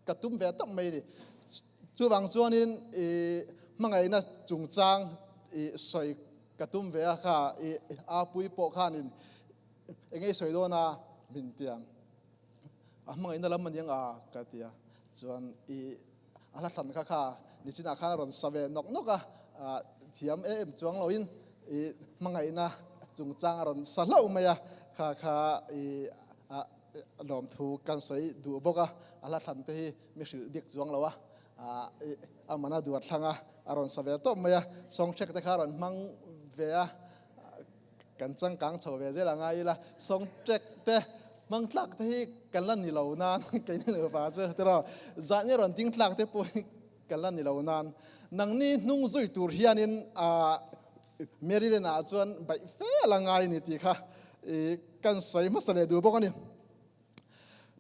ka tum ve tawp mai a ni. Chuvang chuanin i hmangaihna chungchang i sawi ka tum ve a kha i apui pawh khanin eng nge i sawi dawn a min ti a, a hmangaihna lam a ni ang a ka ti a, chuan i a hla thlan kha kha nichinah khan a rawn sa ve nawk nawk a, thiam em em chuang loin i hmangaihna chungchang a rawn sa hlauh mai a, kha kha i lawmthu kan sawi duh bawk a, a hla thlan te hi mi hrilh bik chuang lo a, a mana duat thlang a, a rawn sa ve tawp mai a, sawngthek te kha a rawn hmang ve a, kan changkang chho ve zel a ngai ila, sawngthek te hmang tlak te hi kan la ni lo nan keini nupa chu tiraw zahni rawn ding tlak te pawh hi kan la ni lo nan nangni hnung zui tur hianin Maryland ah chuan baih fe a la ngai a ni tih kha kan sawi hmasa leh duh bawk a ni.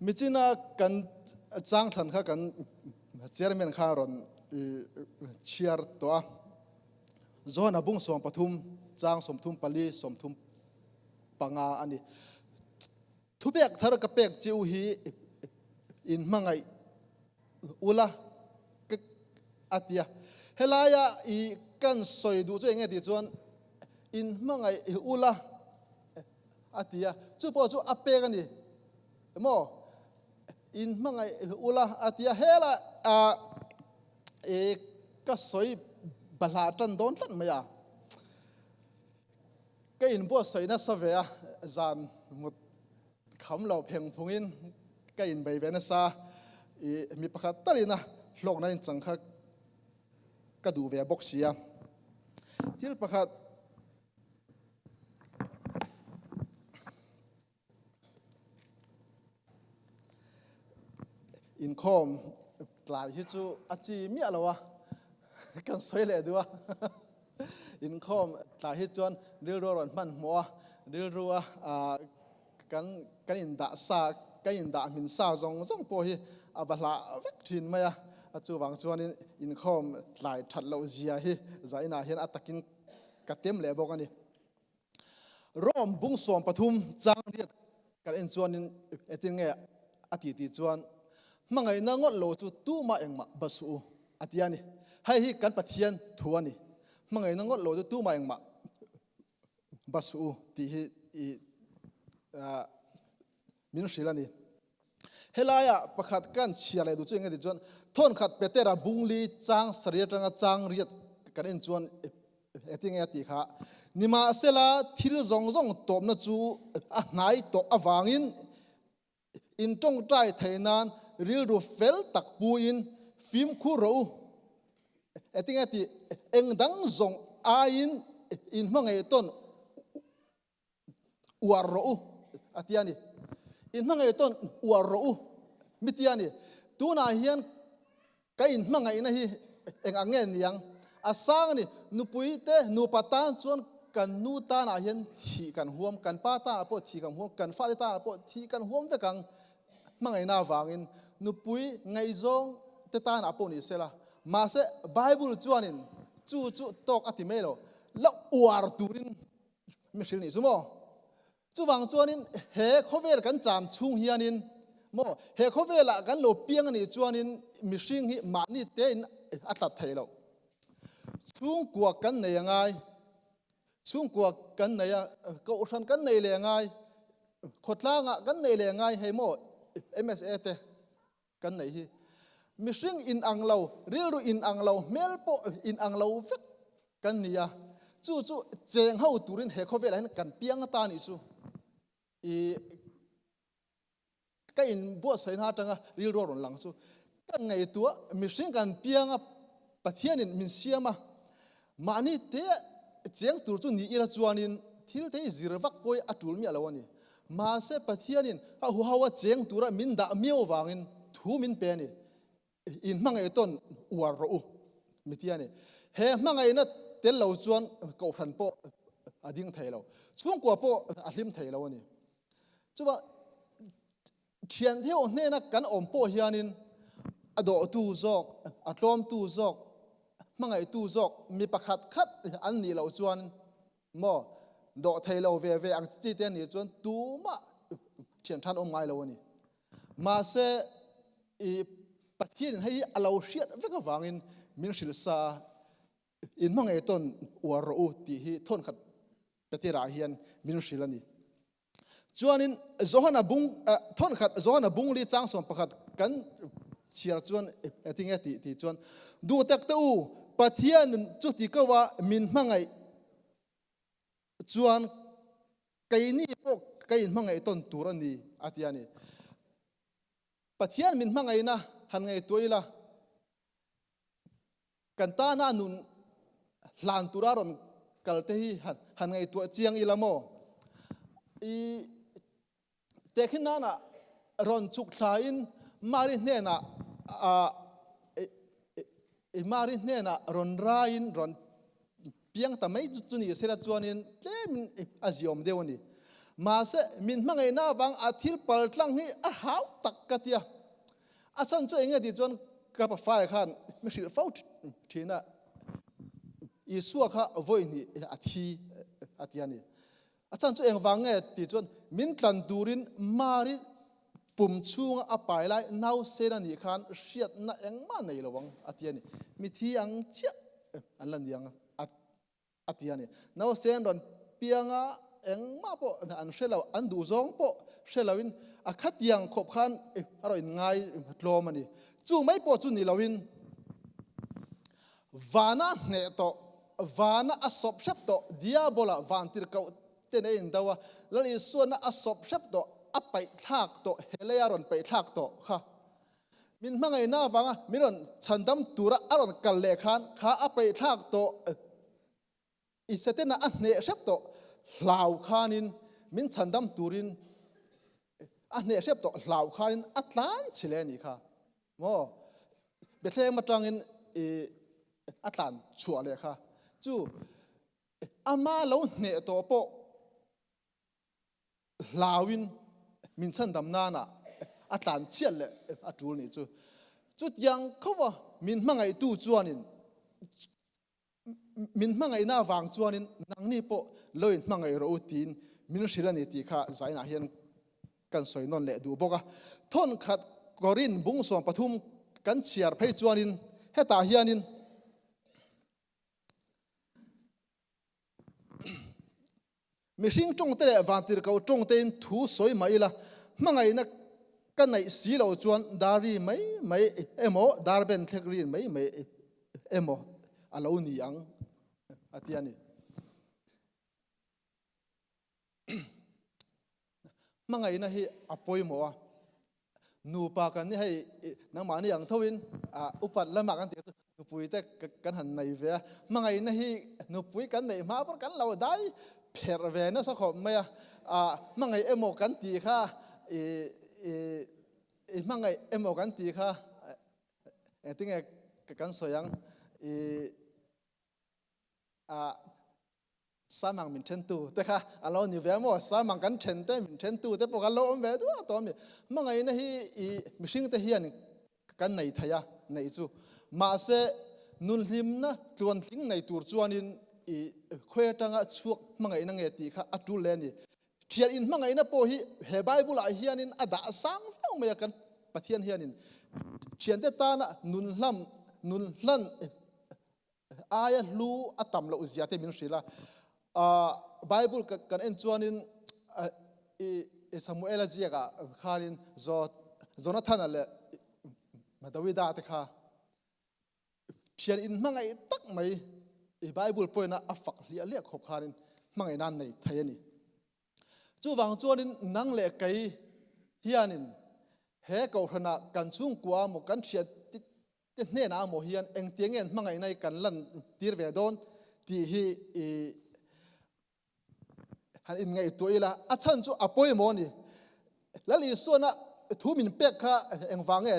Michina kan chang thlan kha kan chairman kha rawn chhiar tawh a, Johana bung 13 chang 34 35 a ni. Thupek thar ka pek chiu hi in hmangaih ula ka a ti a. Helaia i kan sawi duh chu eng nge tih chuan in hmangaih ula a ti a, chu pawh chu a pek a ni maw? In hmangaih ula a ti a, hela i ka sawi bahlah tan dawn tlat mai a. Ka inbuatsaih nasa ve a, zan mut kham lo pheng phungin ka inbei ve nasa a, i mi pakhat talina hlawkna inchang kha ka duh ve bawk si a. Thil pakhat Inkhawm tlai hi chu a chi miah lo a, kan sawi leh duh a. Inkhawm tlai hi chuan rilru a rawn hmanhmawh a, rilru a kan kan indah sa, kan indah hmin sa zawng zawng pawh hi a va hlah vek thin mai a. A chuvang chuanin inkhawm tlai that loh zia hi zainah hian a takin ka tem leh bawk a ni. Rome bung 13 chang riat kan en chuanin engtin nge a ti tih chuan hmangaihna ngawt lo chu tumah engmah ba suh u a ti a ni. Hei hi kan Pathian thu a ni. Hmangaihna ngawt lo chu tumah engmah ba suh u tih hi i min hrilh a ni. Helaiah pakhat kan chhiar leh duh chu eng nge tih chuan thawnkhat Petera bungli chang sarih atanga chang riat kan en chuan engtin nge a tih kha, Nimahsela thil zawng zawng tawpna chu a hnai tawh avangin in tawngtai thei nan rilru fel tak puin fimkhur rawh u. Engtin nge a tih, eng dang zawng aiin in hmangaih tawn uar rawh u a ti a ni. In hmangaih tawn uar rawh u mi ti a ni. Tunah hian ka in hmangaihna hi eng ang nge niang? A sang a ni. Nupui te nupa tan chuan kan nu tanah hian thih kan huam, kan pa tanah pawh thih kan huam, kan fate tanah pawh thih kan huam vek ang. Hmangaihna avangin nupui ngaihzawng te tanah pawh ni sela. Mahse Bible chuanin chu chu tawk a ti mai lo, la uar turin Mi hril nih chu maw? Chuvang chuanin he khawvel kan cham chhung hianin maw he khawvelah kan lo piang a nih chuanin mihring hi mahni tein a tlat thei lo. Chhungkua kan nei a ngai, chhungkua kan nei a, kohhran kan nei leh a ngai, khawtlangah kan nei leh a ngai hei maw MSA te kan neih hi. Mihring in ang lo, rilru in ang lo, hmel pawh in ang lo vek kan ni a. Chu chu cheng ho turin he khawvelah hian kan piang ata nih chu i ka in buatsaihna atanga rilru a rawn lang chu kan ngaihtuah mihring kan piang a Pathianin min siam a mahni te cheng tur chu ni ila chuanin thil te hi zir vak pawh hi a tul miah lo a ni. Mahse Pathianin a huho a cheng tura min dah miau vangin thu min pe a ni. In hmangaih tawn uar rawh u mi ti a ni. He hmangaihna tel lo chuan kohhran pawh a ding thei lo, chhungkua pawh a hlim thei lo a ni. Chuvang thian theuh hnena kan awm pawh hianin a dawhtu zawk, a tlawmtu zawk, hmangaihtu zawk mi pakhat khat an nih loh chuan Maw? Dawh thei lo ve ve ang chi te nih chuan tumah thian than awm ngai lo a ni. Mahse, i. Pathianin hei hi a lo hriat vek avangin min hrilh sa a, in hmangaih tawn uar rawh u tih hi thawnkhat Petera hian min hrilh a ni. Chuanin Johana bung thawnkhat Johana bung li chang 11 kan chhiar chuan engtinge tih tih chuan duh tak te u Pathian chu ti ko a min hmangaih chuan keini pawh ka inhmangaih tawn tur a ni a ti a ni. Pathian min hmangaihna han ngaihtuah ila Kan tana nun hlan tura rawn kal te hi han ngaihtuah chiang ila maw? I tehkhin nana rawn chuk thlain Mari hnenah i Mari hnenah rawn raiin rawn piang ta mai chu ni sela chuanin tlemin a ziawm deuh a ni. Mahse min hmangaihna avang a thil pal tlang hi a hau tak ka tia. A chhan chu enge tih chuan ka pafaia khan mi hrilh fo thin a, Isua kha vawi hnih a thi a ti a ni. A chhan chu engvang nge tih chuan min tlan turin Mari pum chhunga a pai lai nausen a nih khan hriatna engmah nei lo ang a ti a ni. Mithi ang chiah an la ni ang a a ti a ni. Nausen rawn pianga engmah pawh an hre lo, an duh zawng pawh hre loin a khatiang khawp khan a rawn inngai tlawm a ni. Chu mai pawh chu ni loin vana hneh tawh, vana a sawp hrep tawh, diabola vantirhkoh ten a indo a, Lal Isuana a sawp hrep tawh, a paih thlak tawh, he leia rawn paih thlak tawh kha min hmangaihna avanga min rawn chhandam tura a rawn kal leh khan kha a paih thlak tawh i Setana a hneh hrep tawh hlau khanin min chhandam turin a hneh hrep tawh hlau khanin a tlan chhi le ni kha maw Bethlehem atangin i a tlan chhuah leh kha chu ama lo hneh tawh pawh hlauin min chhandam nana a tlan chiat leh a tul nih chu. Chutiang khawpa min hmangaihtu chuanin min hmangaihna avang chuanin nangni pawh lo in hmangaih rawh u tiin min hrilh a ni tih kha zainah hian kan sawi nawn leh duh bawk a. Thawnkhat Korin bung 13 kan chhiar phei chuanin hetah hianin Mihring tawngte leh vantirhkoh tawngtein thu sawi mah ila, hmangaihna ka neih si loh chuan dari mai mai emaw, darben thlek rin mai mai emaw a lo ni ang, a ti a ni. Hmangaihna hi a pawimawh a, nupa kan ni hei nangmahni ang thoin upat lamah kan tih chu nupui te kan han nei ve a, hmangaihna hi nupui kan neih hma pawh kan lo dai pherh ve nasa khawp mai a, hmangaih emaw kan tih kha i hmangaih emaw kan tih kha engtinge kan sawi ang i Samang min then tu te kha a lo ni ve a maw? Samang kan then te min then tu te pawh kha lo awm ve duah tawh a ni. Hmangaihna hi i mihring te hian kan nei thei a, neih chu. Mahse, nunhlimna tluantling nei tur chuanin i khawi atanga chhuak hmangaihna nge tih kha a tul hle a ni. Thian inhmangaihna pawh hi he Bible ah hianin a dah sang viau mai a, kan Pathian hianin thiante tana nunhlam, nunhlan, aia hlu a tam loh zia te min hrilh a. Bible kan en chuanin i Samuela ziakah khanin Jonathana leh Dawida te kha thian in hmangaih tak mai i Bible pawhin a fak hliah hliah khawp khanin hmangaih nan nei thei a ni. Chuvang chuanin nang leh kei hianin he kohhranah kan chhungkua maw kan thian te hnenah maw hian engtiang nge hmangaihna hi kan lan tir ve dawn tih hi i han inngaihtuah ila a chhan chu a pawimawh a ni. Lal Isuana thu min pek kha engvang nge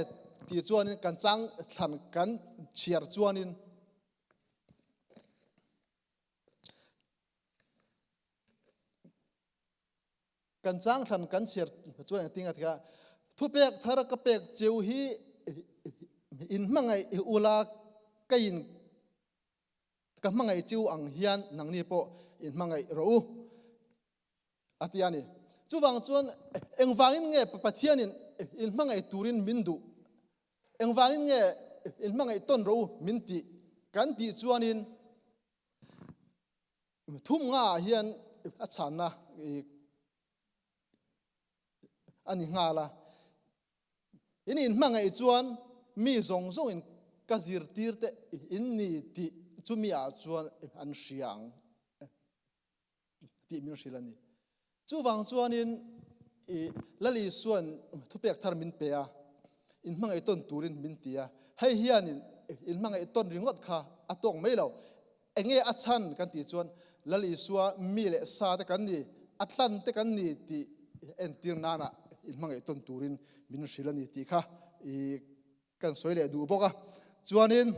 tih chuanin kan chang thlan kan chhiar chuanin Kan chang thlan kan chhiar chuan engtin a ti a, thupek thar ka pek cheu hi in hmangaih i ula ka in ka hmangaih cheu ang hian nangni pawh in hmangaih rawh u a ti a ni. Chuvang chuan engvangin nge Pathianin in hmangaih turin min duh? Engvangin nge in hmangaih tawn rawh u min tih kan tih chuanin thum nga ah hian a chhanna a ni nghal a. In inhmangaih chuan mi zawng zawngin ka zirtir te in ni tih chumi ah chuan an hria ang tih min hrilh a ni. Chuvang chuanin i Lal Isua'n thupek thar min pe a, inhmangaih tawn turin min ti a. Hei hianin inhmangaih tawn ringawt kha a tawk mai lo. Enge a chhan kan tih chuan Lal Isua mi leh sa te kan ni, a tlan te kan ni tih entir nana inhmangaih tawn turin min hrilh a ni tih kha i kan sawi leh duh bawk a. Chuanin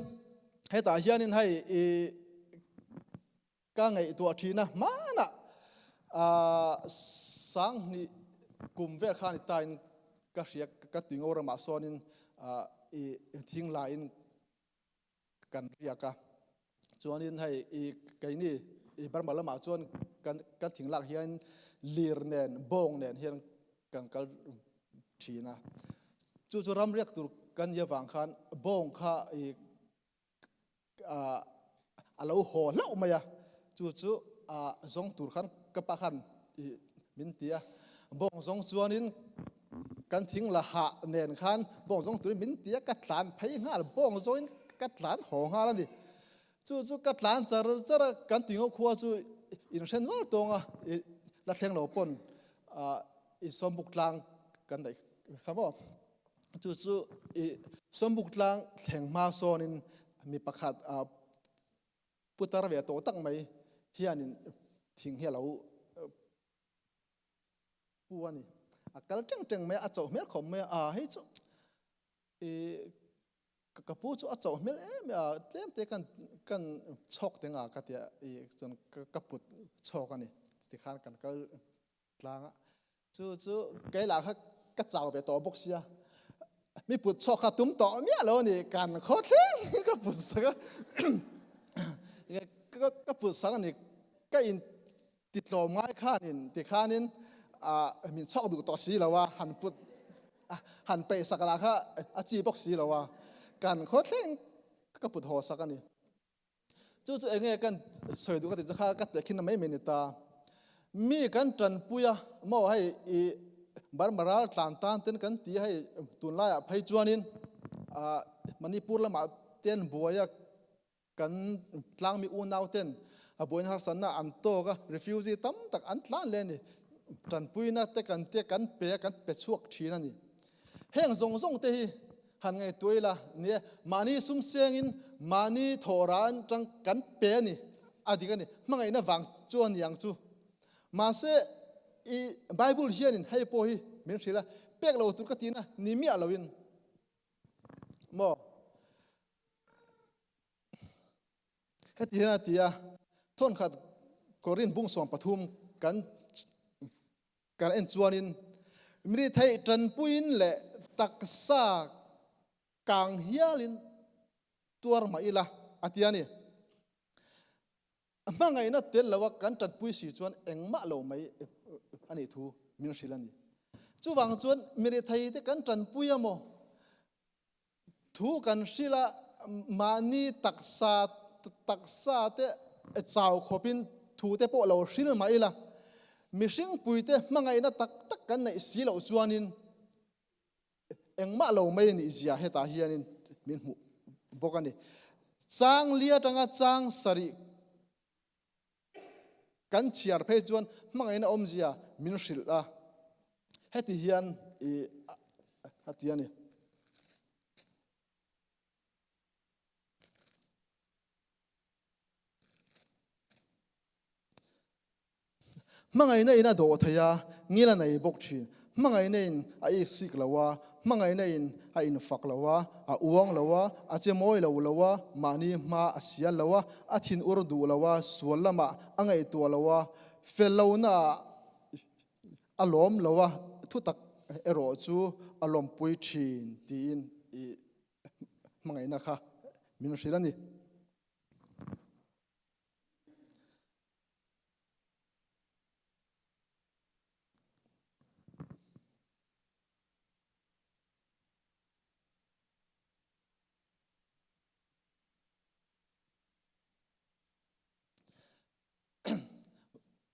hetah hianin hei i Ka ngaihtuah thin a, hmanah sanghnih kum vel khan i tain ka hria ka tui ngo ramah sawnin i thing lain kan riak a. Chuanin hei i keini i Burma lamah chuan kan kan thing lak hian lir nen bawng nen hian kan kal thin a. Chu chu ram riak tur kan nih avang khan bawng kha i a lo haw hlauh mai a, chu chu zawng tur khan ka pa khan min ti a, bawng zawng chuanin kan thing la hah nen khan bawng zawng turin min ti a, ka tlan phei nghal, bawng zawngin ka tlan haw nghal a ni. Chu chu ka tlan char char a, kan tuingo khua chu in hre nual tawng a, la thleng lo pawn i sawmbuk tlang kan daih kha maw. Chu chu i sawmbuk tlang thleng hma sawnin mi pakhat putar ve tawh tak mai hianin thing hi a lo pu a ni. A kal teng teng mai a, a chauh hmel khawp mai a, a hei chu i ka pu chu a chauh hmel em a, tlem te kan kan chhawk teng a ka tia i chuan ka put chhawk a ni. Tikhan kan kal tlang a chu chu kei lah kha ka chau ve tawh bawk sia mi put chhuak kha tum tawh miah lo ni kan khaw thleng in ka put sak a ka put sak a ni ka in ti tlawm ngai khanin ti khanin min chhuak duh tawh si lo a han put han peih sak lah kha a chi bawk si lo a kan khaw thleng ka put haw sak a ni. Chu chu enge kan sawi duh ka ti chu kha ka tehkhin na mai mai ni ta. Mi kan tanpui a maw hei i Burma ral tlan tan ten kan ti a hei tunlai ah phei chuanin ah Manipur lamah ten buai a kan tlangmi unau ten a buaina harsatna an tawk a refugee tam tak an tlan leh a ni. Tanpuina te kan tia kan pe a kan pe chhuak thin a ni. Heng zawng zawng te hi han ngaihtuah ila ni e, mahni sum sengin mahni thawhra atang kan pe a ni, a dik a ni, hmangaihna vang chu a ni ang chu. Mahse, i Bible hianin hei pawh hi min hrilh a, pek lo tur ka tina ni miah loin maw? Heti hian a ti a, thawnkhat Korin bung 13 kan Kan en chuanin mi theih tanpuiin leh taksa kang hialin tuar mah ila a ti a ni. Hmangaihna tel loa kan tanpui si chuan engmah lo mai a nih thu min hrilh a ni. Chuvang chuan mi retheite kan tanpui a maw? Thu kan hrilh a, mahni taksa taksa te chau khawpin thu te pawh lo hrilh mah ila, mihring puite hmangaihna tak tak kan neih si loh chuanin engmah lo mai a nih zia hetah hianin min hmuh bawk a ni. Chang li atanga chang sarih Kan chhiar phei chuan hmangaihna awmzia min hrilh a, heti hian i a ti a ni. Hmangaihna in a dawh thei a, ngil a nei bawk thin. Hmangaihna in a isik lo a, hmangaihna in a infak lo a, a uang lo a, a che mawi lo lo a, mahni hma a sial lo a, a thin ur duh lo a, sual lamah a ngaihtuah lo a, fel lohna ah a lawm lo a, thutak erawh chu a lawmpui thin tiin i hmangaihna kha min hrilh a ni.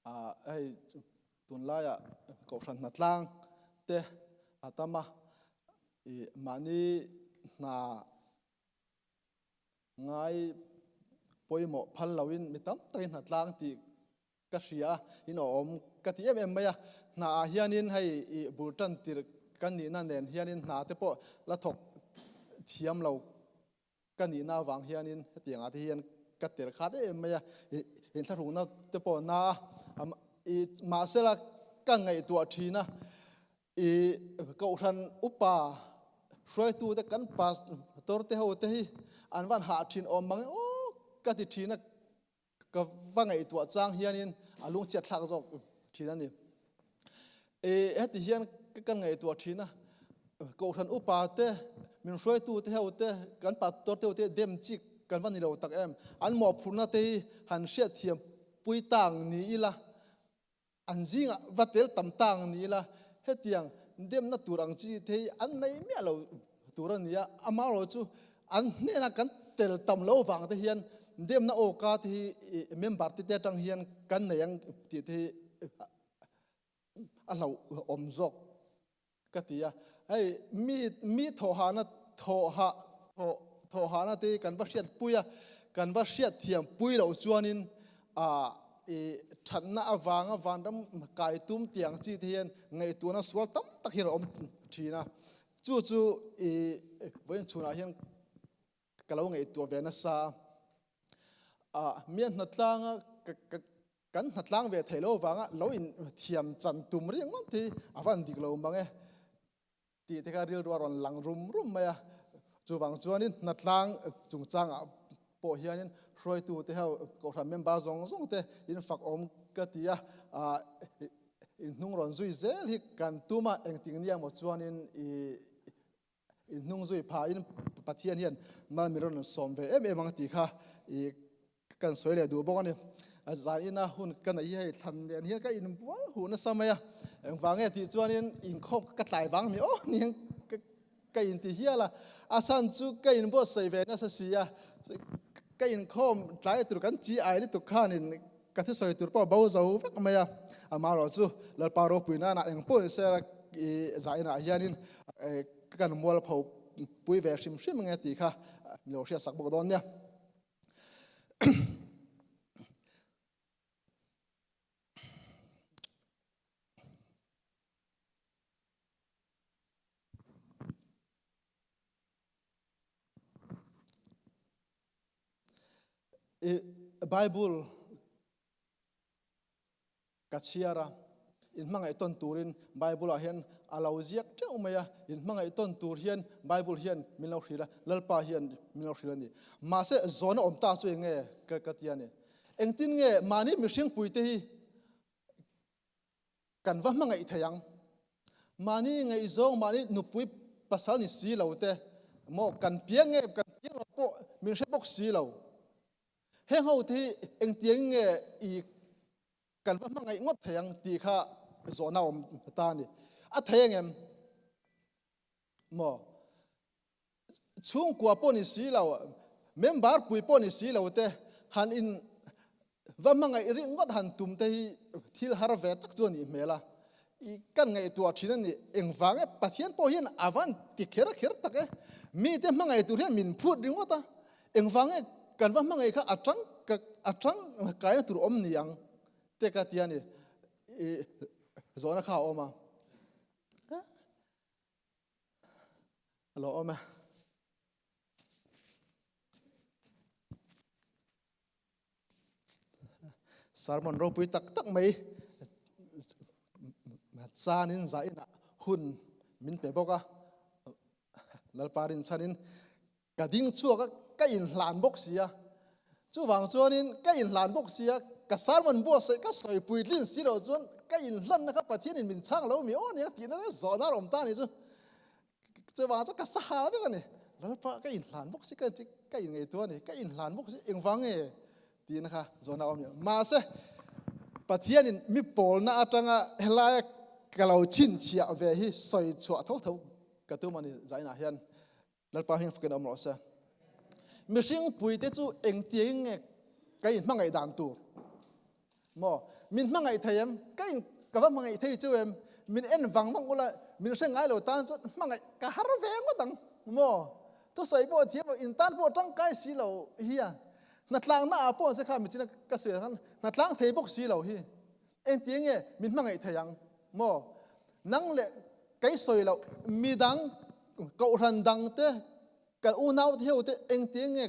Hei tunlaiah kohhran hnatlang te a tam a, ih mahni hna ngai pawimawh phal loin mi tam takin hnatlang tih ka hria a, in awm ka ti em em mai a. Hna ah hianin hei ih bul tan tirh ka nihna nen hianin hna te pawh la thawk thiam lo ka nihna avang hianin hetiang ah te hian ka tel khat em em mai a, ih inthlahrukna te pawh na a, ih mahsela ka ngaihtuah thin a, ih kohhran upa hruaitu te kan pastor te ho te hi an van hah thin awm mang e aw ka ti thin a. Ka va ngaihtuah chang hianin a lungchhiat thlak zawk thin a ni. E, heti hian kan ngaihtuah thin a, Kohhran upa te, min hruaitu te ho te, kan pastor te ho te dem chik kan va ni lo tak em. An mawhphurhna te hi han hriatthiam pui tang ni ila, An zingah va tel tam ta ang ni ila, hetiang demna tur ang chi te hi an nei miah lo tur a ni a, amaherawh chu an hnena kan tel tam lo vang te hian demna awka te hi member te te atang hian kan nei ang tih te hi a hlauhawm zawk. Ka ti a, hei mi mi thawhhahna thawhhah thawh thawhhahna te hi kan va hriatpui a, kan va hriatthiam pui loh chuanin ah i thatna avanga vanram kai tum tiang chi te hian ngaihtuahna sual tam tak hi a awm thin a, chu chu i vawiin chhunah hian ka lo ngaihtuah ve nasa a, ah mi a hnatlanga ka ka Kan hnatlang ve thei lo vanga lo in thiam chan tum ringawt hi a van dik lo mang e tih te kha rilru a rawn lang rum rum mai a. Chuvang chuanin hnatlang chungchangah pawh hianin hruaitu te ho kohhran member zawng zawng te in fak awm ka ti a, in hnung rawn zui zel hi kan tum a, engtik nia maw chuanin i In hnung zui phahin Pathian hian mal min rawn sawm ve em em ang tih kha i kan sawi leh duh bawk a ni. Zaina hun ka neih hi hei thlan nen hian ka inbual huh nasa mai a, engvang nge tih chuanin inkhawm ka tlai vang mi aw ni ang ka inti hial a, a chhan chu ka inbuatsaih ve nasa si a, ka inkhawm tlai tur kan chi ai lutuk khanin ka thusawi tur pawh bo zo vek mai a, amaherawh chu Lalpa ropui nana eng pawh ni sela i zainah hianin ka kan mualpho pui ve hrim hrim nge tih kha min lo hriatsak bawk dawn nia. I Bible ka chhiar a, in hmangaih tawn turin Bible ah hian a lo ziak teuh mai a, in hmangaih tawn tur hian Bible hian min lo hrilh a, Lalpa hian min lo hrilh a ni. Mahse zawhna awm ta chu eng nge ka ka ti a ni. Engtin nge mahni mihring puite hi Kan va hmangaih thei ang. Mahni ngaihzawng, mahni nupui pasal ni si lo te maw kan piang nge kan piang lo pawh min hre bawk si lo. Heng ho te hi engtiang nge i kan va hmangaih ngawt thei ang tih kha zawhna awm ta a ni. A thei angem? Maw? Chhungkua pawh ni si lo, member pui pawh ni si lo te han in va hmangaih rih ngawt han tum te hi thil har ve tak chu a nih hmel a. I kan ngaihtuah thin a ni. Engvang e Pathian pawh hian a van ti kher kher tak e. Mite hmangaih tur hian min phut ringawt a. Engvang e kan va hmangaih kha a tang a tang kaina tur awm ni ang te ka ti a ni. I zawhna kha a awm a. A lo awm e. Sermon ropui tak tak mai chanin zainah hun min pe bawk a. Lalpa rinchhanin Ka ding chhuak a, ka inhlan bawk si a. Chuvang chuanin ka inhlan bawk si a, ka sermon buatsaih ka sawi puitlin si loh chuan ka inhlanna kha Pathianin min chhang lo mi aw nia tihna te zawhna a awm ta a ni chu. Chuvang chuan ka sahal vek a ni. Lalpa ka inhlan bawk si ka inti ka inngaihtuah a ni, ka inhlan bawk si engvang nge tihna kha zawhna a awm ni. Mahse Pathianin mi pawlna atanga helaia ka lo chhinchhiah ve hi sawi chhuah tho tho ka tum a ni zainah hian. Lalpa hming fakin awm rawh se. Mihring puite chu engtiangin nge ka inhmangaih dan tur? Maw? Min hmangaih thei em? Ka in ka va hmangaih thei chu em? Min en vang vang ula, min hre ngai lo tan chuan hmangaih ka har ve ngawt ang. Maw? Thusawi pawh thiam lo, in tan pawh tangkai si lo hi a. Hnatlang na ah pawh an se kha michina ka sawi khan hnatlang thei bawk si lo hi. Engti nge min hmangaih thei ang? Maw? Nang leh kei sawi loh midang kohhran dang te kan unau te ho te engti nge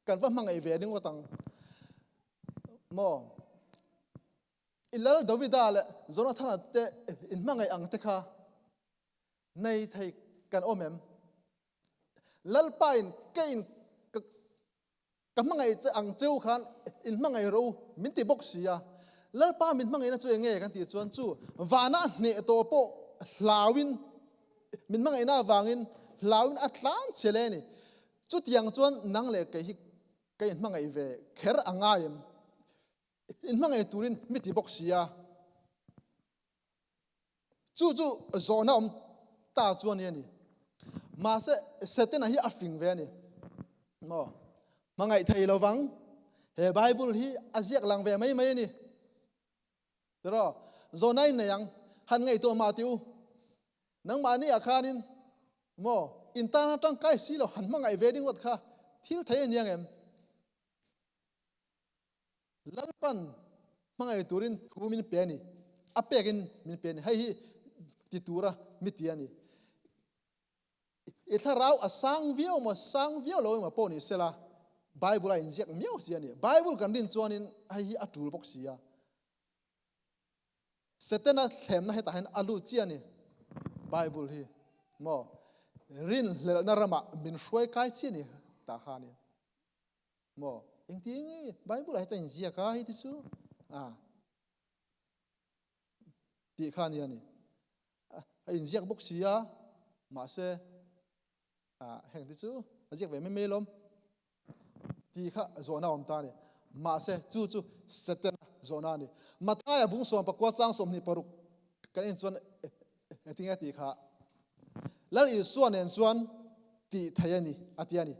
kan va hmangaih ve ringawt ang? Maw? I Lal Davida leh Jonathana te in hmangaih ang te kha nei thei kan awm em? Lalpa in kei in ka hmangaih che ang cheu khan in hmangaih ro min ti bawk si a. Lalpa min hmangaihna chu enge kan tih chuan chu vana a hneh tawh pawh hlauin min hmangaihna avangin hlauin a tlan che le ni. Chutiang chuan nang leh kei hi ka in hmangaih ve kher a ngai em? In hmangaih turin mi ti bawk si a. Chu chu zawhna awm ta chu a ni a ni. Mahse, Setana hi a fing ve a ni. Maw? Hmangaih thei lo vang. He Bible hi a ziak lang ve mai mai a ni. Tiraw? Zawhna in nei ang. Han ngaihtuah mah tih u. Nangmahni ah khanin maw in tan atang kai si lo han hmangaih ve ding ngawt kha thil thei a ni ang em? Lalpan hmangaih turin thu min pe a ni, a pekin min pe a ni. Hei hi ti tura mi ti a ni. I thlarau a sang viau emaw sang viau lo emaw pawh ni sela Bible a inziak miau si a ni. Bible kan rin chuanin hei hi a tul bawk si a. Setana thlemna hetah hian a lut chiah a ni. Bible hi maw rinhlelhna ramah min hruai kai chiah a ni tah kha a ni. Maw engti nge Bible ah hian inziak a hei te chu a tih kha nia ni. A inziak bawk si a mahse a heng te chu a ziak ve mai mai lawm tih kha zawhna awm ta a ni. Mahse chu chu Setana zawhna a ni. Mathaia bung 19 chang 26 kan en chuan engtin nge tih kha Lal Isua nen chuan tih thei a ni, a ti a ni.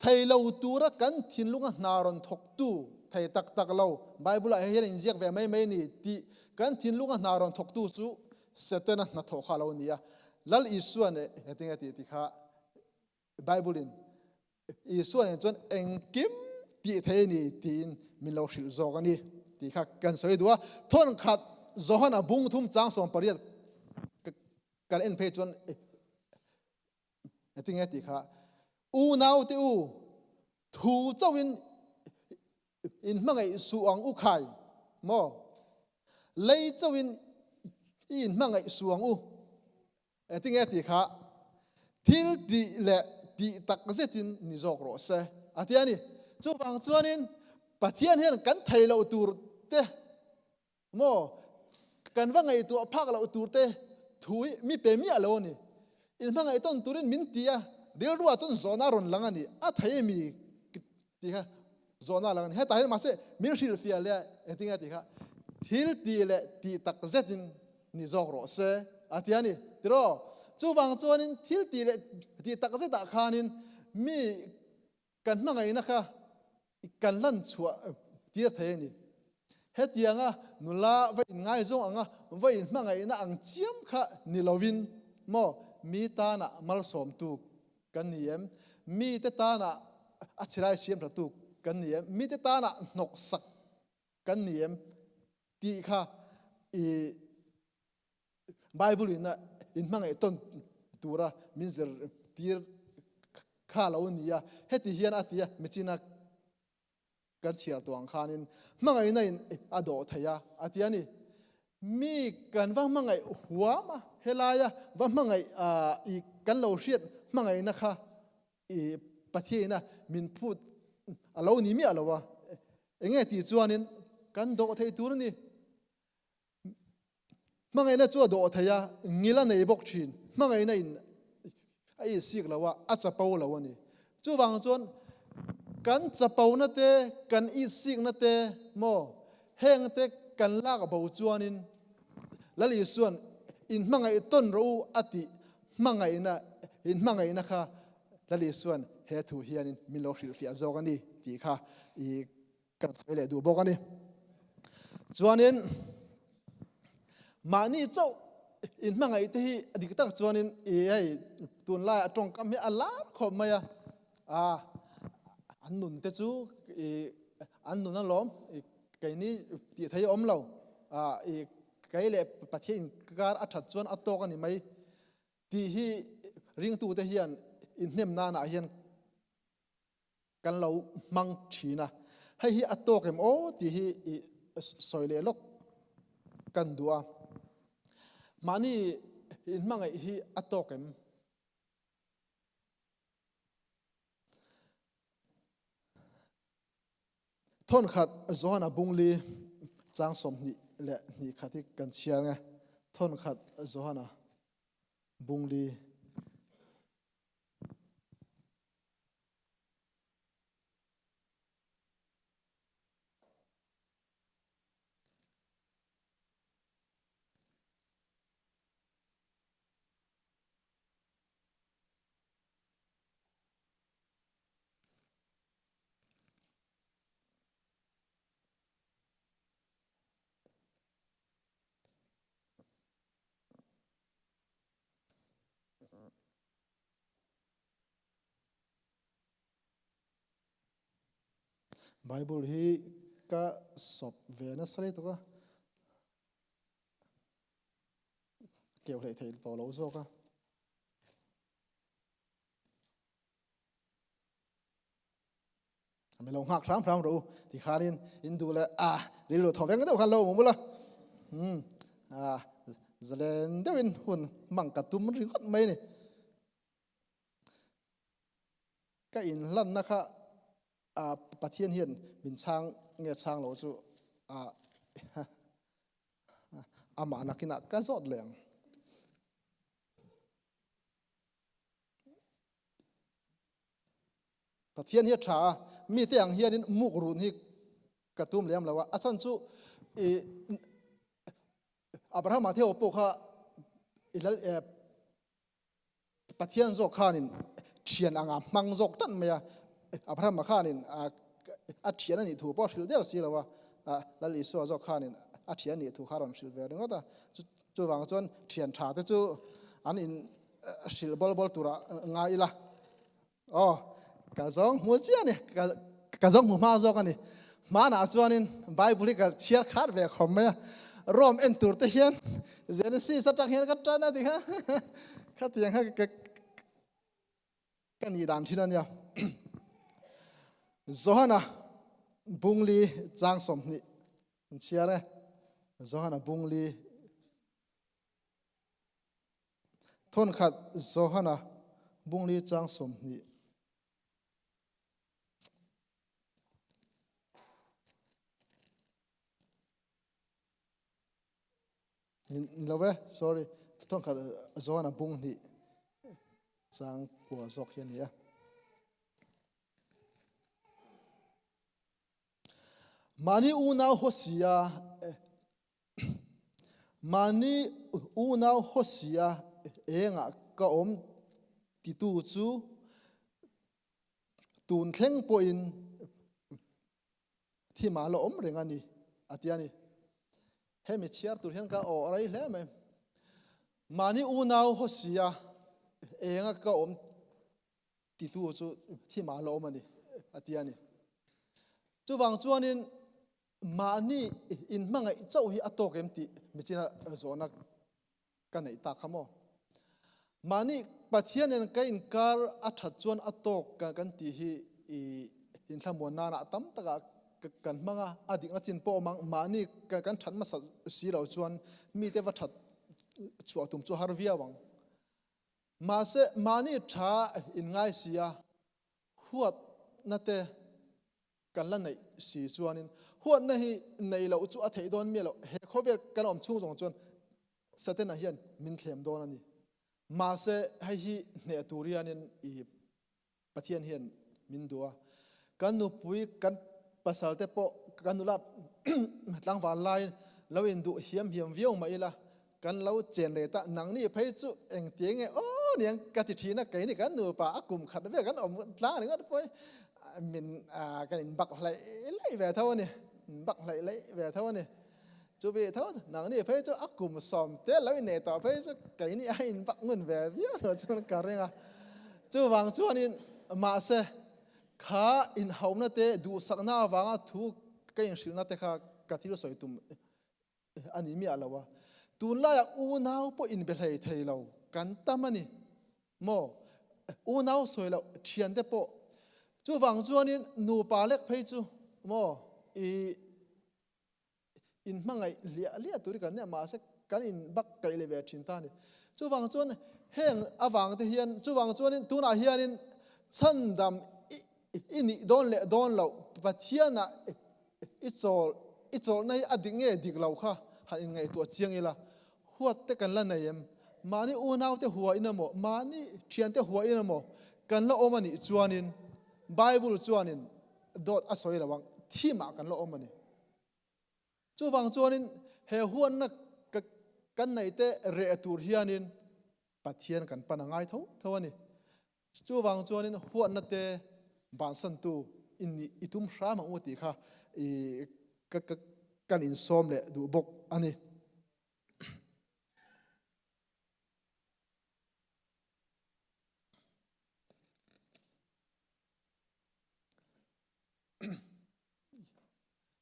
Thei lo tura kan thinlunga hna rawn thawktu thei tak tak lo, Bible-ah hian inziak ve mai mai ni tih kan thinlunga hna rawn thawktu chu Setana hnathawh kha a lo ni a. Lal Isua nen engtin nge tih tih kha Bible-in Isua nen chuan engkim tih thei a ni tiin min lo hrilh zawk a ni tih kha kan sawi duh a. Thawnkhat Johana bung thum chang 18 kan en phei chuan engtin nge tih kha unau te u thu chauhin in hmangaih suh ang u khai maw lei chauhin i in hmangaih suh ang u Engtin nge tih kha thil tih leh tih tak zetin ni zawk rawh se a ti a ni. Chuvang chuanin Pathian hian kan thei loh tur te maw kan va ngaihtuah phak loh tur te thu hi mi pe miah lo a ni. Inhmangaih tawn turin min ti a, rilruah chuan zawhna a rawn lang a ni. A thei emi tih kha zawhna a lang a ni. Hetah hian mahse min hrilhfiah leh a engtin nge tih kha thil tih leh tih tak zetin ni zawk rawh se a ti a ni. Tiraw? Chuvang chuanin thil tih leh tih tak zetah khanin mi kan hmangaihna kha kan lan chhuah tir thei a ni. Hetianga nula va inngaizawng anga va inhmangaihna ang chiam kha ni lovin maw mi tana malsawmtu kan ni em? Mite tana a chhilai siam thatu kan ni em? Mite tana hnawksak kan ni em? Tih kha i Bible in a inhmangaih tawn tura min zir tir kha lo ni a. Heti hian a ti a, michina kan chhiar tawh ang khanin hmangaihna in a dawh thei a, a ti a ni. Mi kan va hmangaih huam a, helaia va hmangaih i kan lo hriat hmangaihna kha i Pathiaina min phut a lo ni miah lo a. Enge tih chuanin kan dawh thei tur a ni. Hmangaihna chu a dawh thei a, ngil a nei bawk thin. Hmangaihna in a insik lo a, a chapo lo a ni. Chuvang chuan kan chapona te, kan insikna te maw, heng te kan lak bo chuanin Lal Isua'n inhmangaih tawn rawh u a tih hmangaihna, inhmangaihna kha Lal Isua'n he thu hianin min lo hrilhfiah zawk a ni tih kha i kan sawi leh duh bawk a ni. Chuanin mahni chauh in hmangaih te hi a dik tak chuanin i hei tunlai a tawngkam hi a lar khawp mai a, a an nun te chu i an nun alawm i keini tih thei a awm lo, a i kei leh Pathian inkar a that chuan a tawk a ni mai tih hi ringtute hian inhnem nanah hian kan lo hmang thin a, hei hi a tawk em aw tih hi i sawi leh lawk kan duh a, mahni inhmangaih hi a tawk em? Thawnkhat Johana Bungli chang 22 khat hi kan chhiar nge Thawnkhat Johana Bungli Bible hi ka sawp ve nasa rei tawk a, keu hlei thei tawh lo zawk a. Mi lo nghak hram hram rawh u ti khanin in duh leh a rilru thaw veng deuh khan lo awm ula um a zalen deuhin hun hmang ka tum ringawt mai ni ka inhlanna kha a Pathian hian min chhang nge chhang lo chu a amah nakinah ka zawt leh ang. Pathian hi a tha a, mite ang hianin muk run hi ka tum lem lo a, a chhan chu i Abrahama theo pawh kha i lal e Pathian zawk khanin thian anga hmang zawk tan mai a, Abrahama khanin a thian a nih thu pawh a hrilh der si lo a, Lal Isua zawk khanin a thian nih thu kha a rawn hrilh ve ringawt a, chuvang chuan thian tha te chu an in hrilh bawl bawl tura ngai ila. Aw, ka zawng hmu chiah a ni, ka zawng hmu hma zawk a ni. Hmanah chuanin Bible hi ka chhiar khat ve khawp mai a, Rome en tur te hian Genesis atang hian ka tan a ti kha, khatiang kha ka nih dan thin a nia. Johana Bungli chang 20 an chhiar e, Johana Bungli Thawnkhat Johana Bungli chang 20. Ni lo e, sorry. Thawnkhat Johana bung hnih chang kua zawk hi a ni a. Mahni unau haw si a, Mahni unau Hosea engah ka awm titu chu tun thleng pawhin thim ah la awm reng a ni, a ti a ni. Hemi chhiar tur hian ka aw a rei hle mai. Mahni unau Hosea enga ka awm titu chu thim ah la awm a ni, a ti a ni. Chuvang chuanin Mahni inhmangaih chauh hi a tawk em tih michina zawhna ka neih tak kha maw? Mahni Pathian nen ka inkar a that chuan a tawk kan tih hi i inthlamuan nana tam takah kan hmang a, a dikna chin pawh awm ang. Mahni kan that hmasa si lo chuan mite va that chhuah tum chu har viau ang. Mahse mahni tha inngai si a, huatna te Kan la neih si chuanin huatna hi neih loh chu a theih dawn miah loh. He khawvel kan awm chhung zawng chuan Satana hian min thlem dawn a ni. Mahse hei hi hneh tur hianin i Pathian hian min duh a. Kan nupui, kan pasal te pawh kan nula tlangval laiin lo induh hiam hiam viau mah ila Kan lo chen leh ta, nangni phei chu engti nge aw niang ka ti thin a, keini kan nupa a kum khat vel kan awm tlang ringawt pawh min kan in bak hlaih hlaih ve tho a ni, in bak hlaih hlaih ve tho a ni. Chumi tho nangni phei chu a kum sawm te lo innei tawh phei chu keini a in bak ngun ve viau tawh chuan ka ring a. Chuvang chuanin mahse kha inhaumna te duhsakna avanga thu ka inhrilhna te kha ka thil sawi tum a ni miah lo a. Tunlaiah unau pawh inbe hlei thei lo kan tam a ni maw? Unau sawi loh thiante pawh. Chuvang chuanin nupa lek phei chu maw i in hmangaih hliah hliah tur hi kan nia mahse kan in bak kaih leh ve thin ta a ni. Chuvang chuan heng avang te hian chuvang chuanin tunah hianin chhandam i nih dawn leh dawn loh Pathianah i chawl i chawlhna hi a dik nge dik lo kha han inngaihtuah chiang ila huat te kan la nei em? Mahni unau te hua in emaw mahni thian te hua in emaw kan la awm a nih chuanin Bible chuanin dawt a sawi lo ang, thim ah kan la awm a ni. Chuvang chuanin he huanna kan neih te reh tur hianin Pathian kan pan a ngai tho tho a ni. Chuvang chuanin huanna te bansantu in nih i tum hram ang u tih kha i kan insawm leh duh bawk a ni.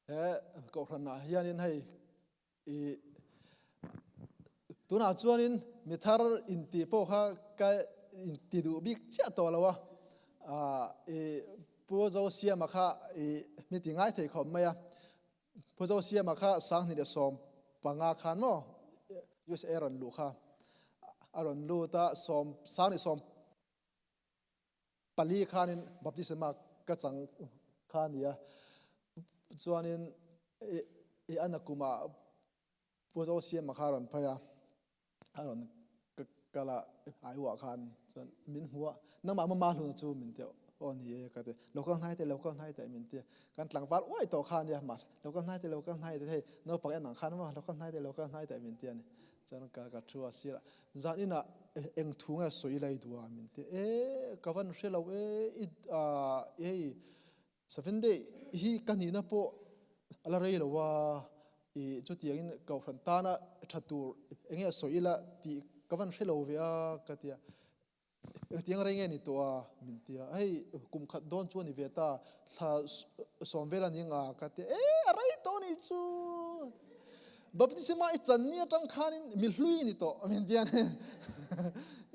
He kohhranah hianin hei i tunah chuanin mi thar inti pawh kha ka inti duh bik chiah tawh lo a, i Pu Zosiama kha i mi ti ngai thei khawp mai a, Pu Zosiama kha 2015 khan maw USA rawn luh kha a rawn lut a, sawm 20 pali khanin baptisma ka chang kha a ni a, chuanin i ana kumah Pu Zosiama kha a rawn phei a, a rawn kal a Aiwah khan chuan min hmu a, nangmah mama hluna chu min ti aw ni e ka ti, lo kal hnai teh lo kal hnai teh min ti a, kan tlangval uai tawh kha a nia mahse lo kal hnai teh lo kal hnai teh hei naupang en ang khan maw lo kal hnai teh lo kal hnai teh min ti a ni. Chuan ka ka thu a sir a, zan inah eng thu nge sawi lai duh a min ti e ka van hre lo e i hei seven day hi ka nihna pawh a la rei lo a i chutiangin kohhran tana tha tur enge sawi ila tih ka van hre lo ve a ka ti a. Engtiang rei nge ni tawh a? Min ti a, hei kum khat dawn chu a ni ve ta, thla sawm vel a ni nga ka ti a, e a rei tawh a nih chu, baptisma i chan ni atang khanin mi hlui ni tawh min ti a ni,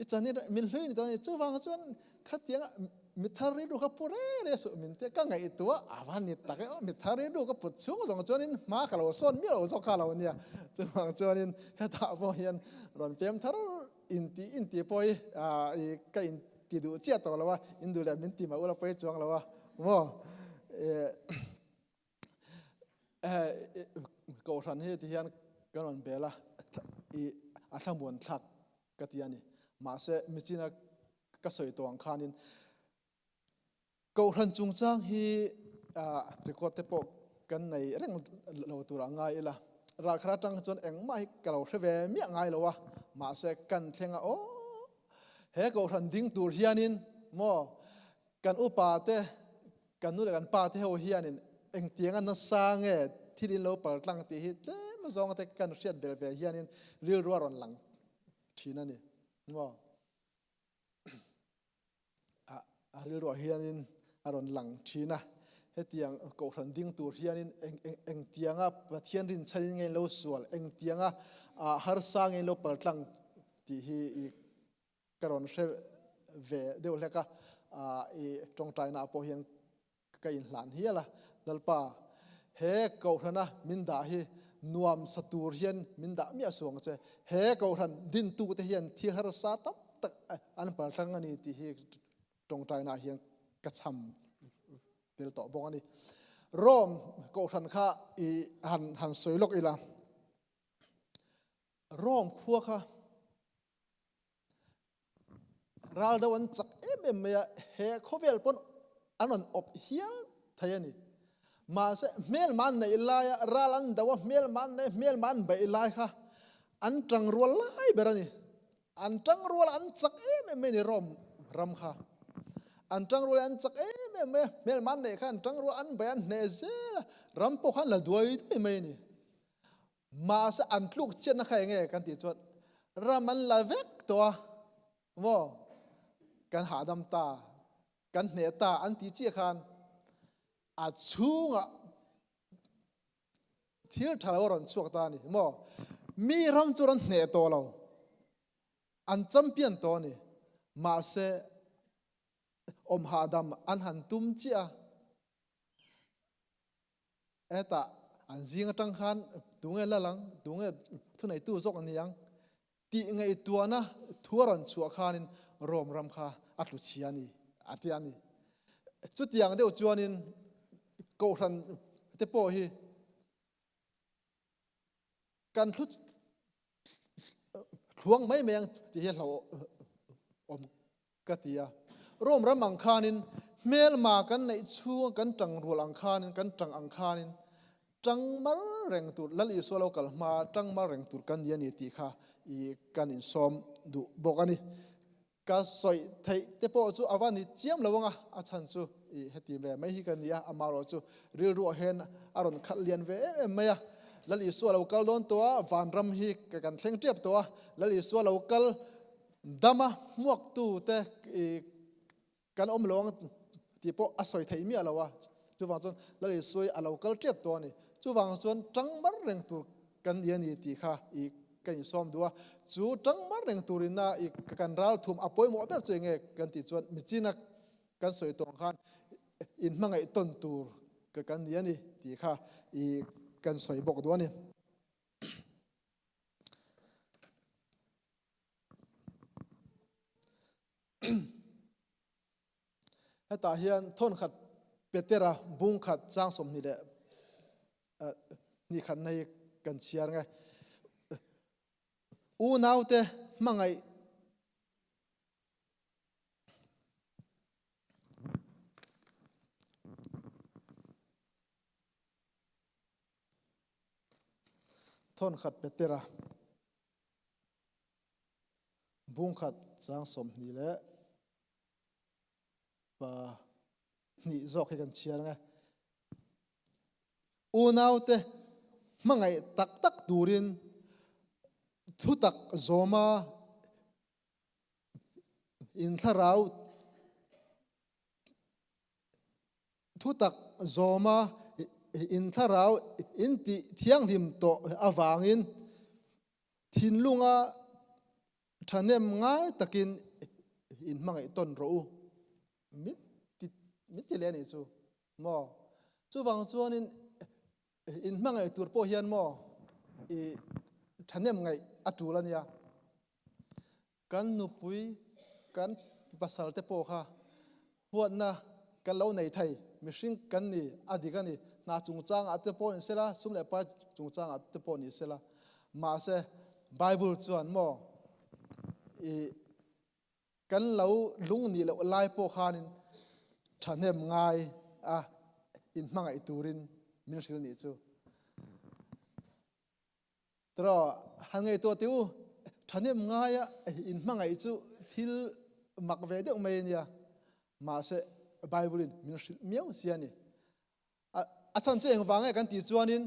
i chan ni mi hlui ni tawh a ni, chuvang chuan khatianga mi thar rilru kha pu re re suh min ti a, ka ngaihtuah a va ni tak e aw, mi thar rilru ka put chhung zawng chuanin hma ka lo sawn miah lo zawk kha lo nia, chuvang chuanin hetah pawh hian rawn pem thar Inti inti pawh hi i ka inti duh chiah tawh lo a, in duh leh min ti mah ula pawi chuang lo a maw. Kohhran hi ti hian kan rawn bel a, i a thlamuan thlak ka ti a ni. Mahse michina ka sawi tawh ang khanin Kohhran chungchang hi record te pawh kan nei reng lo tur ah ngai ila, ralkhat atang chuan engmah hi ka lo hre ve miah ngai lo a, mahse kan thleng a aw he kohhran ding tur hianin maw kan upa te kan nu leh kan pa te ho hianin engtianga nasa nge thil in lo paltlang tih hi tlem zawng te kan hriat belh ve hianin rilru a rawn lang thin a ni maw. A rilruah hianin a rawn lang thin a, hetiang kohhran ding tur hianin engtianga Pathian rinchhanin nge lo sual, engtianga harsa nge lo paltlang tih hi ka rawn hre ve deuh hlek a, i tawngtainaah pawh hian ka inhlan hial a, Lalpa, he kohhrana min dah hi nuam sa tur hian min dah miah suang che, he kohhran dintute hian thil harsa tam tak an paltlang a ni tih hi tawngtainaah hian ka cham tel tawh bawk a ni. Rome kohhran kha i han han sawi lawk ila, Rome khua kha Ral deuh an chak em em mai a, he khawvel pawn an rawn awp hial thei a ni. Mahse, hmelma an neih laia ral an do a, hmelma an neih a, hmelma an beih lai kha an tangrual lai ber a ni. An tangrual an chak em em mai a ni Rome ram kha. An tangrual an chak em em mai a, hmelma an neih kha an tangrual an beih an hneh zel a, ram pawh kha an la duai duai mai a ni. Mahse an tluk chiatna kha enge kan tih chuan ram an la vek tawh a maw kan hahdam ta kan hneh ta an ti chiah khan a chhungah thil tha lo a rawn chhuak ta a ni maw mi ram chu rawn hneh tawh lo an champion tawh a ni mahse awm hahdam an han tum chiah a Hetah an zing atang khan tunge lal ang, tunge thuneitu zawk a ni ang tih ngaihtuahna thu a rawn chhuah khanin Rome ram kha a tlu chhia a ni a ti a ni. Chutiang deuh chuanin Kohhran te pawh hi kan hlu thluang mai mai ang tih hi a hlauhawm ka ti a. Rome ram ang khanin hmelma kan neih chhunga kan tang rual ang khanin kan tang ang khanin tang mar reng tur Lal Isua lo kal hma tang mar reng tur kan ni a ni tih kha i kan insawm duh bawk a ni. Ka sawi theih te pawh chu a va ni chiam lo ang a, a chhan chu i heti ve mai hi ka ni a, amaherawh chu rilruah hian a rawn khalh lian ve em em mai a. Lal Isua lo kal dawn tawh a, vanram hi kan thleng tep tawh a, Lal Isua lo kal dama hmuaktu te i kan awm lo ang tih pawh a sawi theih miah lo a, chuvang chuan Lal Isua hi a lo kal tep tawh a ni. Chuvang chuan tang mar reng tur kan ni a ni tih kha i ka insawm duh a, chu tang mar reng turin a i kan ral thum a pawimawh ber chu enge kan tih chuan michina kan sawi tawh ang khan inhmangaih tawn tur ka kan ni a ni tih kha i kan sawi bawk duh a ni. Hetah hian thawnkhat Petera bungkhat chang 28 na hi kan chhiar nge. Unaute hmangaih Thawnkhat Petera Bungkhat chang 22 zawk hi kan chhiar ang e. Unaute hmangaih tak tak turin thutak zawma inthlarau Thutak zawma inthlarau intih thianghlim tawh avangin thinlunga thahnem ngai takin inhmangaih tawn rawh u. Min ti min ti leh a nih chu maw? Chuvang chuanin inhmangaih tur pawh hian maw i thahnem ngaih a tul a nia. Kan nupui, kan pasal te pawh kha huatna kan lo nei thei, mihring kan ni a dik a ni. Hna chungchangah te pawh ni sela, sum leh pai chungchangah te pawh ni sela. Mahse, Bible chuan maw i kan lo lung nih loh lai pawh khanin thahnem ngai a inhmangaih turin min hrilh nih chu. Tiraw, han ngaihtuah teh u, thahnem ngaia inhmangaih chu thil mak ve deuh mai a nia. Mahse, Bible-in min hrilh miau si a ni. A chhan chu engvang nge kan tih chuanin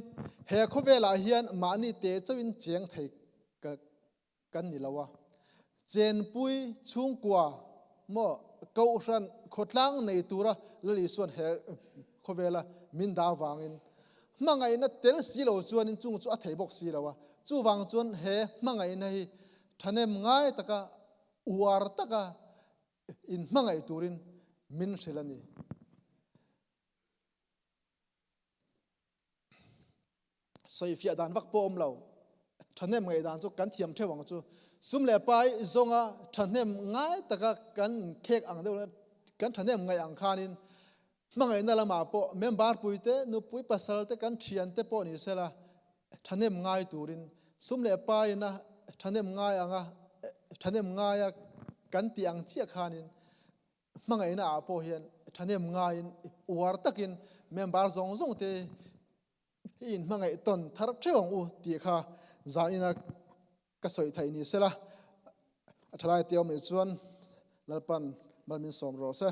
he khawvelah hian mahni te chauhin cheng thei kan ni lo a. Chenpui chhungkua maw Kohhran khawtlang nei tura Lal Isuan he khawvela min dah vangin hmangaihna tel si lo chuanin chung chu a thei bawk si lo a. Chuvang chuan he hmangaihna hi thahnem ngai taka uar taka inhmangaih turin min hrilh a ni. Sawifiah dan vak pawh awm lo. Thahnem ngaih dan chu kan thiam theuh ang chu. Sum leh pai zawnga thahnem ngai taka kan inkhek ang deuh kan thahnem ngaih ang khanin hmangaihna lamah pawh member puite, nupui pasal te kan thian te pawh ni sela thahnem ngai turin sum leh paina thahnem ngai anga thahnem ngaia kan tih ang chiah khanin Hmangaihna ah pawh hian thahnem ngaiin uar takin member zawng zawng te hi in hmangaih tawn thar theuh ang u tih kha zanina ka sawi theih ni sela. A thalai te awm nih chuan Lalpan mal min sawm rawh se.